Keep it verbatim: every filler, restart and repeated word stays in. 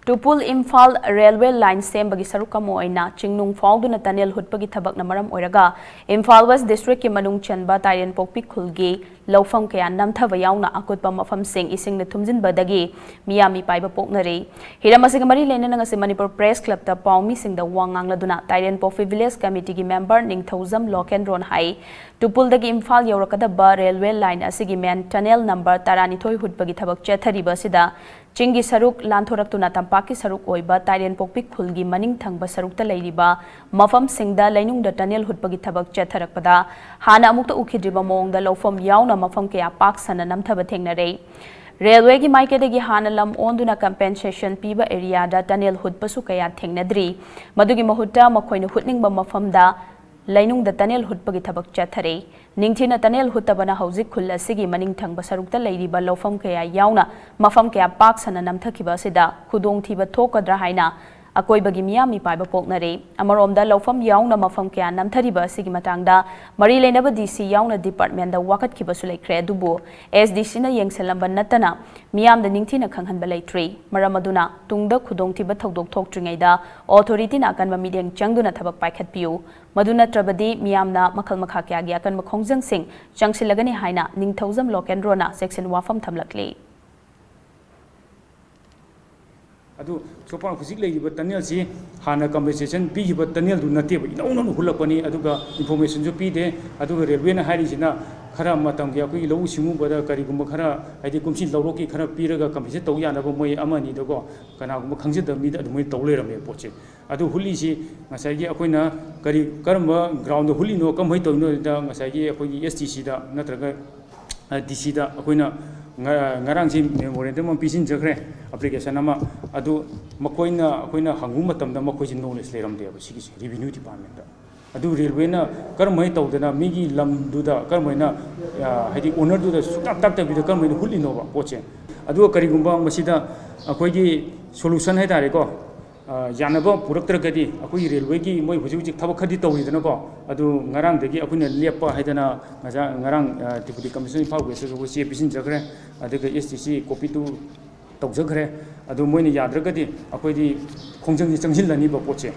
ꯇꯨꯄꯨꯜ Imphal railway line ꯁꯦꯝꯕꯒꯤ ꯁꯔꯨꯛ ꯑꯃ ꯑꯣꯏꯅ ꯆꯤꯡꯅꯨꯡ ꯐꯥꯎꯗꯨꯅ ꯇꯅꯦꯜ ꯍꯨꯠꯄꯒꯤ ꯊꯕꯛꯅ ꯃꯔꯝ ꯑꯣꯏꯔꯒ ꯏꯝꯐꯥꯜ ꯋꯦꯁ ꯗꯤꯁꯇ꯭ꯔꯤꯛꯀꯤ ꯃꯅꯨꯡ ꯆꯟꯕ ꯇꯥꯏꯔꯦꯟꯄꯣꯛꯄꯤ ꯈꯨꯜꯒꯤ ꯂꯧꯐꯝ ꯀꯌꯥ ꯅꯝꯊꯕ ꯌꯥꯎꯅ ꯑꯀꯨꯠꯄ ꯃꯐꯝꯁꯤꯡ ꯏꯁꯤꯡꯅ ꯊꯨꯝꯖꯤꯟꯕꯗꯒꯤ ꯃꯤꯌꯥꯝ ꯃꯤꯄꯥꯏꯕ ꯄꯣꯛꯅꯔꯤ꯫ ꯍꯤꯔꯝ ꯑꯁꯤꯒ ꯃꯔꯤ ꯂꯩꯅꯅ ꯉꯁꯤ ꯃꯅꯤꯄꯨꯔ ꯄ꯭ꯔꯦꯁ ꯀ꯭ꯂꯕꯇ ꯄꯥꯎꯃꯤꯁꯤꯡꯗ ꯋꯥ ꯉꯥꯡꯂꯗꯨꯅ ꯇꯥꯏꯔꯦꯟꯄꯣꯛꯄꯤ ꯚꯤꯂꯦꯖ ꯀꯃꯤꯇꯤꯒꯤ ꯃꯦꯝꯕꯔ ꯅꯤꯡꯊꯧꯖꯝ ꯂꯣꯀꯦꯟꯗ꯭ꯔꯣꯟ ꯍꯥꯏ, ꯇꯨꯄꯨꯜꯗꯒꯤ ꯏꯝꯐꯥꯜ ꯌꯧꯔꯛꯀꯗꯕ ꯔꯦꯜꯋꯦ ꯂꯥꯏꯟ ꯑꯁꯤꯒꯤ ꯃꯦꯟ ꯇꯅꯦꯜ ꯅꯝꯕꯔ ꯇꯔꯥꯅꯤꯊꯣꯏ ꯍꯨꯠꯄꯒꯤ ꯊꯕꯛ ꯆꯠꯊꯔꯤꯕ ꯑꯁꯤꯗ ꯆꯤꯡꯒꯤ ꯁꯔꯨꯛ ꯂꯥꯟꯊꯣꯔꯛꯇꯨꯅ ꯇꯝꯄꯥꯛꯀꯤ ꯁꯔꯨꯛ ꯑꯣꯏꯕ ꯇꯥꯏꯔꯦꯟꯄꯣꯛꯄꯤ ꯈꯨꯜꯒꯤ ꯃꯅꯤꯡ ꯊꯪꯕ ꯁꯔꯨꯛꯇ ꯂꯩꯔꯤꯕ ꯃꯐꯝꯁꯤꯡꯗ ꯂꯩꯅꯨꯡꯗ ꯇꯅꯦꯜ ꯍꯨꯠꯄꯒꯤ ꯊꯕꯛ ꯆꯠꯊꯔꯛꯄꯗ ꯍꯥꯟꯅ ꯑꯃꯨꯛꯇ ꯎꯈꯤꯗ꯭ꯔꯤꯕ ꯃꯑꯣꯡꯗ ꯂꯧꯐꯝ ꯌꯥꯎꯅ ꯃꯐꯝ ꯀꯌꯥ ꯄꯥꯛ ꯁꯟꯅ ꯅꯝꯊꯕ ꯊꯦꯡꯅꯔꯦ꯫ ꯔꯦꯜꯋꯦꯒꯤ ꯃꯥꯏꯀꯩꯗꯒꯤ ꯍꯥꯟꯅ ꯂꯝ ꯑꯣꯟꯗꯨꯅ ꯀꯝꯄꯦꯟꯁꯦꯁꯟ ꯄꯤꯕ ꯑꯦꯔꯤꯌꯥꯗ ꯇꯅꯦꯜ ꯍꯨꯠꯄꯁꯨ ꯀꯌꯥ ꯊꯦꯡꯅꯗ꯭ꯔꯤ꯫ ꯃꯗꯨꯒꯤ ꯃꯍꯨꯠꯇ ꯃꯈꯣꯏꯅ ꯍꯨꯠꯅꯤꯡꯕ ꯃꯐꯝꯗ ꯂꯩꯅꯨꯡꯗ ꯇꯅꯦꯜ ꯍꯨꯠꯄꯒꯤ ꯊꯕꯛ ꯆꯠꯊꯔꯦ꯫ ꯅꯤꯡꯊꯤꯅ ꯇꯅꯦꯜ ꯍꯨꯠꯇꯕꯅ ꯍꯧꯖꯤꯛ ꯈꯨꯜ ꯑꯁꯤꯒꯤ ꯃꯅꯤꯡ ꯊꯪꯕ ꯁꯔꯨꯛꯇ ꯂꯩꯔꯤꯕ ꯂꯧꯐꯝ ꯀꯌꯥ ꯌꯥꯎꯅ ꯃꯐꯝ ꯀꯌꯥ ꯄꯥꯛ ꯁꯟꯅ ꯅꯝꯊꯈꯤꯕ ꯑꯁꯤꯗ ꯈꯨꯗꯣꯡꯊꯤꯕ ꯊꯣꯛꯀꯗ꯭ꯔꯥ ꯍꯥꯏꯅ ꯑꯀꯣꯏꯕꯒꯤ ꯃꯤꯌꯥꯝ ꯃꯤꯄꯥꯏꯕ ꯄꯣꯛꯅꯔꯦ꯫ ꯑꯃꯔꯣꯝꯗ ꯂꯧꯐꯝ ꯌꯥꯎꯅ ꯃꯐꯝ ꯀꯌꯥ ꯅꯝꯊꯔꯤꯕ ꯑꯁꯤꯒꯤ ꯃꯇꯥꯡꯗ ꯃꯔꯤ ꯂꯩꯅꯕ ꯗꯤ ꯁꯤ ꯌꯥꯎꯅ ꯗꯤꯄꯥꯔꯠꯃꯦꯟꯗ ꯋꯥꯀꯠꯈꯤꯕꯁꯨ ꯂꯩꯈ꯭ꯔꯦ꯫ ꯑꯗꯨꯕꯨ ꯑꯦꯁ ꯗꯤ ꯁꯤꯅ ꯌꯦꯡꯁꯤꯜꯂꯝꯕ ꯅꯠꯇꯅ ꯃꯤꯌꯥꯝꯗ ꯅꯤꯡꯊꯤꯅ ꯈꯪꯍꯟꯕ ꯂꯩꯇ꯭ꯔꯤ꯫ ꯃꯔꯝ ꯑꯗꯨꯅ ꯇꯨꯡꯗ ꯈꯨꯗꯣꯡꯊꯤꯕ ꯊꯧꯗꯣꯛ ꯊꯣꯛꯇ꯭ꯔꯤꯉꯩꯗ ꯑꯣꯊꯣꯔꯤꯇꯤꯅ ꯑꯀꯟꯕ ꯃꯤꯠꯌꯦꯡ ꯆꯪꯗꯨꯅ ꯊꯕꯛ ꯄꯥꯏꯈꯠꯄꯤꯌꯨ꯫ ꯃꯗꯨ ꯅꯠꯇ꯭ꯔꯕꯗꯤ ꯃꯤꯌꯥꯝꯅ ꯃꯈꯜ ꯃꯈꯥ ꯀꯌꯥꯒꯤ ꯑꯀꯟꯕ ꯈꯣꯡꯖꯪꯁꯤꯡ ꯆꯪꯁꯤꯜꯂꯒꯅꯤ ꯍꯥꯏꯅ ꯅꯤꯡꯊꯧꯖꯝ ꯂꯣꯀꯦꯟꯗ꯭ꯔꯣꯅ ꯆꯦꯛꯁꯤꯟ ꯋꯥꯐꯝ ꯊꯝꯂꯛꯂꯤ꯫ ꯑꯗꯨ ꯁꯣꯄꯥꯡ ꯍꯧꯖꯤꯛ ꯂꯩꯔꯤꯕ ꯇꯅꯦꯜꯁꯤ ꯍꯥꯟꯅ ꯀꯝꯄꯦꯟꯁꯦꯁꯟ ꯄꯤꯈꯤꯕ ꯇꯅꯦꯜꯗꯨ ꯅꯠꯇꯦꯕ, ꯏꯅꯧ ꯅꯧꯅ ꯍꯨꯜꯂꯛꯄꯅꯤ꯫ ꯑꯗꯨꯒ ꯏꯟꯐꯣꯔꯃꯦꯁꯟꯁꯨ ꯄꯤꯗꯦ꯫ ꯑꯗꯨꯒ ꯔꯦꯜꯋꯦꯅ ꯍꯥꯏꯔꯤꯁꯤꯅ ꯈꯔ ꯃꯇꯝꯒꯤ ꯑꯩꯈꯣꯏꯒꯤ ꯂꯧꯎ ꯁꯤꯡꯎꯕꯗ ꯀꯔꯤꯒꯨꯝꯕ ꯈꯔ, ꯍꯥꯏꯗꯤ ꯀꯨꯝꯁꯤ ꯂꯧꯔꯣꯛꯀꯤ ꯈꯔ ꯄꯤꯔꯒ ꯀꯝꯄꯦꯟꯁꯦꯠ ꯇꯧ ꯌꯥꯅꯕ ꯃꯣꯏ ꯑꯃ ꯑꯅꯤꯗꯀꯣ, ꯀꯅꯥꯒꯨꯝꯕ ꯈꯪꯖꯗꯕ ꯃꯤꯗ ꯑꯗꯨꯃꯥꯏꯅ ꯇꯧ ꯂꯩꯔꯝꯃꯦ ꯄꯣꯠꯁꯦ꯫ ꯑꯗꯨ ꯍꯨꯠꯂꯤꯁꯤ ꯉꯁꯥꯏꯒꯤ ꯑꯩꯈꯣꯏꯅ ꯀꯔꯤ, ꯀꯔꯝꯕ ꯒ꯭ꯔꯥꯎꯟꯗ ꯍꯨꯠꯂꯤꯅꯣ, ꯀꯃꯥꯏꯅ ꯇꯧꯔꯤꯅꯣ ꯍꯥꯏꯗ ꯉꯁꯥꯏꯒꯤ ꯑꯩꯈꯣꯏꯒꯤ ꯑꯦꯁ ꯗꯤ ꯁꯤꯗ ꯅꯠꯇ꯭ꯔꯒ ꯗꯤ ꯁꯤꯗ ꯑꯩꯈꯣꯏꯅ ꯉ-, ꯉꯔꯥꯡꯁꯤ ꯃꯦꯃꯣꯔꯦꯟꯗꯝ ꯑꯃ ꯄꯤꯁꯤꯟꯖꯈ꯭ꯔꯦ, ꯑꯦꯄ꯭ꯂꯤꯀꯦꯁꯟ ꯑꯃ꯫ ꯑꯗꯨ ꯃꯈꯣꯏꯅ, ꯑꯩꯈꯣꯏꯅ ꯍꯪꯉꯨ ꯃꯇꯝꯗ ꯃꯈꯣꯏꯁꯤ ꯅꯣꯂꯦꯖ ꯂꯩꯔꯝꯗꯦꯕ ꯁꯤꯒꯤꯁꯦ, ꯔꯦꯚꯤꯅ꯭ꯌꯨ ꯗꯤꯄꯥꯔꯠꯃꯦꯟꯗ꯫ ꯑꯗꯨ ꯔꯦꯜꯋꯦꯅ ꯀꯔꯝꯍꯥꯏꯅ ꯇꯧꯗꯅ ꯃꯤꯒꯤ ꯂꯝꯗꯨꯗ ꯀꯔꯝꯍꯥꯏꯅ, ꯑ, ꯍꯥꯏꯗꯤ ꯑꯣꯅꯔꯗꯨꯗ ꯁꯨꯛꯇꯥꯛ ꯇꯥꯛꯇꯕꯤꯗ ꯀꯔꯝꯍꯥꯏꯅ ꯍꯨꯠꯂꯤꯅꯣꯕ ꯄꯣꯠꯁꯦ? ꯑꯗꯨꯒ ꯀꯔꯤꯒꯨꯝꯕ ꯃꯁꯤꯗ ꯑꯩꯈꯣꯏꯒꯤ ꯁꯣꯂꯨꯁꯟ ꯍꯥꯏ ꯇꯥꯔꯦꯀꯣ, ꯑ, ꯌꯥꯅꯕ ꯄꯨꯔꯛꯇ꯭ꯔꯒꯗꯤ ꯑꯩꯈꯣꯏꯒꯤ ꯔꯦꯜꯋꯦꯒꯤ ꯃꯣꯏ ꯍꯧꯖꯤꯛ ꯍꯧꯖꯤꯛ ꯊꯕꯛ ꯈꯔꯗꯤ ꯇꯧꯔꯤꯗꯅꯀꯣ, ꯑꯗꯨ ꯉꯔꯥꯡꯗꯒꯤ ꯑꯩꯈꯣꯏꯅ ꯂꯦꯞꯄ ꯍꯥꯏꯗꯅ ꯉꯁꯥꯏ, ꯉꯔꯥꯡ, ꯑ, ꯗꯤꯄꯨꯇꯤ ꯀꯃꯤꯁꯅꯔ ꯏꯝꯐꯥꯜ ꯋꯦꯁꯇꯁꯨ ꯑꯩꯈꯣꯏ ꯆꯦ ꯄꯤꯁꯤꯟꯖꯈ꯭ꯔꯦ꯫ ꯑꯗꯨꯒ ꯑꯦꯁ ꯗꯤ ꯁꯤ ꯀꯣꯄꯤ ꯇꯨ ꯇꯧꯖꯈ꯭ꯔꯦ꯫ ꯑꯗꯨ ꯃꯣꯏꯅ ꯌꯥꯗ꯭ꯔꯒꯗꯤ ꯑꯩꯈꯣꯏꯗꯤ ꯈꯣꯡꯖꯪꯁꯤ ꯆꯪꯁꯤꯜꯂꯅꯤꯕ ꯄꯣꯠꯁꯦ꯫